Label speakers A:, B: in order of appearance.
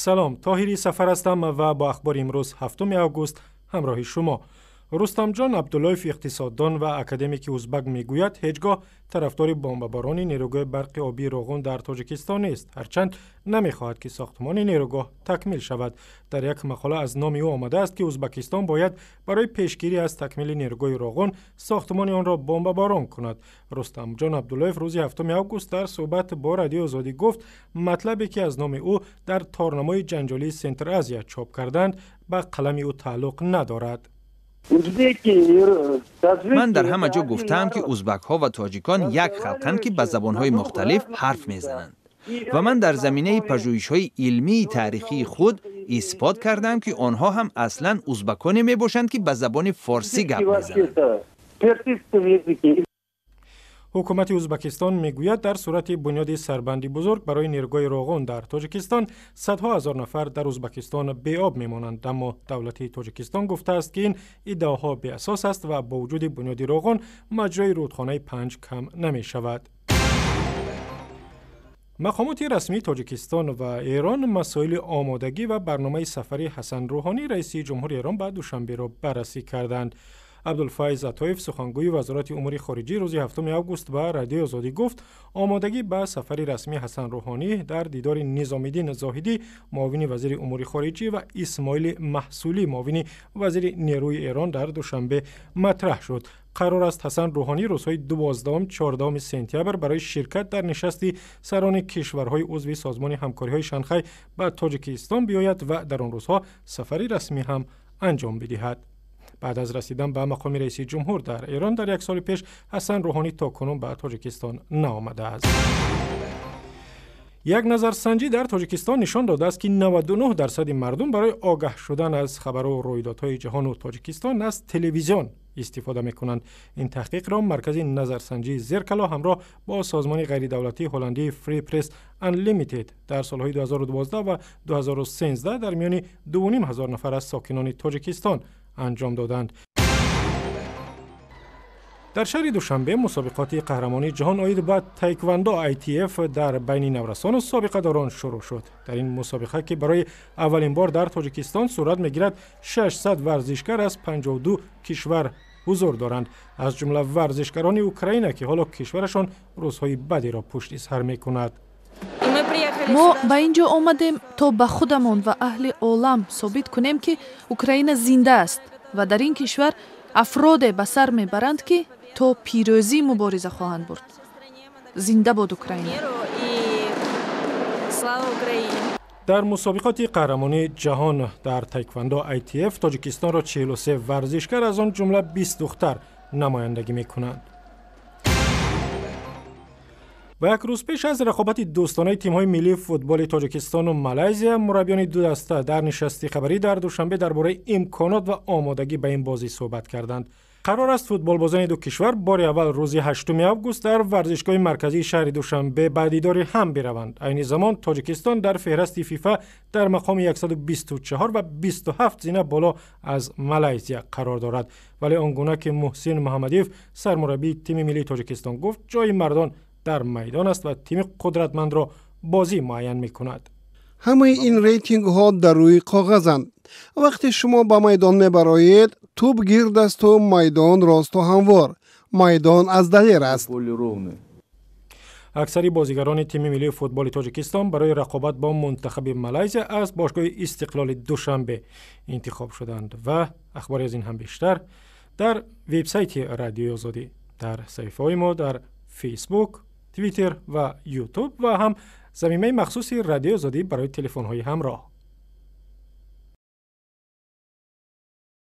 A: Салом, Тоҳири Сафар ҳастам ва бо ахбори имрӯз, 7 август, ҳамроҳи шумо. Рустамҷон Абдуллоев, иқтисоддон ва академики узбак, мегӯяд, ҳеҷ гоҳ тарафдори бомбаборони нерӯгоҳи барқи обии Роғун дар Тоҷикистон нест, ҳарчанд намехоҳад, ки сохтмони нерӯгоҳ такмил шавад. Дар як мақола аз номи ӯ омадааст, ки Узбакистон бояд барои пешгирӣ аз такмили нерӯгоҳи Роғун сохтмони онро бомбаборон кунад. Рустамҷон Абдуллоев рӯзи 7 август дар суҳбат бо Радиои Озодӣ гуфт, матлабе, ки аз номи ӯ дар торнамои ҷанҷолии Центр Азия чоп карданд, ба қалами ӯ тааллуқ надорад.
B: Ман дар ҳама ҷо гуфтаам, ки узбакҳо ва тоҷикон як халқанд, ки ба забонҳои мухталиф ҳарф мезананд, ва ман дар заминаи пажӯҳишҳои илмии таърихии худ исбот кардаам, ки онҳо ҳам аслан узбаконе мебошанд, ки ба забони форсӣ гап мезананд.
A: Ҳукумати Узбакистон мегӯяд, дар сурати бунёди сарбанди бузург барои нерӯгоҳи Роғун дар Тоҷикистон садҳо ҳазор нафар дар Узбакистон беоб мемонанд. Аммо давлати Тоҷикистон гуфтааст, ки ин иддаоҳо беасос аст ва бо вуҷуди бунёди Роғун маҷрои рӯдхонаи Панҷ кам намешавад. Мақомоти расмии Тоҷикистон ва Эрон масоили омодагӣ ва барномаи сафари Ҳасан Рӯҳонӣ, раиси ҷумҳури Эрон, ба Душанберо баррасӣ карданд. Абдулфайз Атоев, сухангӯи Вазорати умури хориҷӣ, рӯзи 7 август ба Радиои Озодӣ гуфт, омодагӣ ба сафари расмии Ҳасан Рӯҳонӣ дар дидори Низомиддин Зоҳидӣ, муовини вазири умури хориҷӣ, ва Исмоили Маҳсулӣ, муовини вазири нерӯи Эрон, дар Душанбе матраҳ шуд. Қарор аст Ҳасан Рӯҳонӣ рӯзҳои 12, 14 сентябр барои ширкат дар нишасти сарони кишварҳои узви Созмони ҳамкориҳои Шанхай ба Тоҷикистон биёяд ва дар он рӯзҳо сафари расмӣ ҳам анҷом бидиҳад. Баъд аз расидан ба мақоми раиси ҷумҳур дар Эрон дар як соли пеш, Ҳасан Рӯҳонӣ то кунун ба Тоҷикистон наомадааст. Як назарсанҷӣ дар Тоҷикистон нишон додааст, ки 99% мардум барои огаҳ шудан аз хабару рӯйдодҳои ҷаҳону Тоҷикистон аз телевизион истифода мекунанд. Ин таҳқиқро маркази назарсанҷии Зеркало ҳамроҳ бо созмони ғайридавлатии ҳолландии Free Press Unlimited дар солҳои 2012 ва 2013 дар миёни 2,5 ҳазор нафар аз сокинони Тоҷикистон анҷом доданд. Дар шаҳри Душанбе мусобиқоти қаҳрамонии ҷаҳон оид ба таеквондо ITF дар байни наврасону собиқадорон шурӯъ шуд. Дар ин мусобиқа, ки барои аввалин бор дар Тоҷикистон сурат мегирад, 600 варзишгар аз 52 кишвар ҳузур доранд, аз ҷумла варзишгарони Украина, ки ҳоло кишварашон рӯзҳои бадеро пушти сар мекунад.
C: Мо ба ин ҷо омадем, то ба худамон ва аҳли олам собит кунем, ки Украина зинда аст ва дар ин кишвар афроде ба сар мебаранд, ки то пирӯзӣ мубориза хоҳанд бурд. Зинда бод Украина!
A: Дар мусобиқоти қаҳрамонии ҷаҳон дар таеквондо ITF Тоҷикистонро 43 варзишгар, аз он ҷумла 20 духтар, намояндагӣ мекунанд. Ва як рӯз пеш аз рақобати дӯстонаи тимҳои миллии футболи Тоҷикистону Малайзия, мураббиёни ду даста дар нишасти хабарӣ дар Душанбе дар бораи имконот ва омодагӣ ба ин бозӣ суҳбат карданд. Қарор аст футболбозони ду кишвар бори аввал рӯзи 8 август дар варзишгоҳи марказии шаҳри Душанбе ба дидори ҳам бираванд. Айни замон Тоҷикистон дар феҳрасти ФИФА дар мақоми 124 ва 27 зина боло аз Малайзия қарор дорад. Вале он гуна ки Муҳсин Муҳаммадиев, сармураббии тими миллии Тоҷикистон, гуфт, ҷои мардон дар майдон аст ва тими қудратмандро бозӣ муайян мекунад.
D: Ҳамаи ин рейтингҳо дар рӯи коғазанд. Вақте шумо ба майдон мебароед, тӯб гирд асту майдон росту ҳамвор. Майдон аз далер аст.
A: Аксари бозигарони тими миллии футболи Тоҷикистон барои рақобат бо мунтахаби Малайзия аз бошгоҳи Истиқлоли Душанбе интихоб шуданд. Ва ахбори аз ин ҳам бештар дар вебсайти Радиои Озодӣ, дар саҳифаҳои мо дар Фейсбук, Твиттер ва Ютуб ва ҳам замимаи махсуси Радиои Озодӣ барои телефонҳои ҳамроҳ.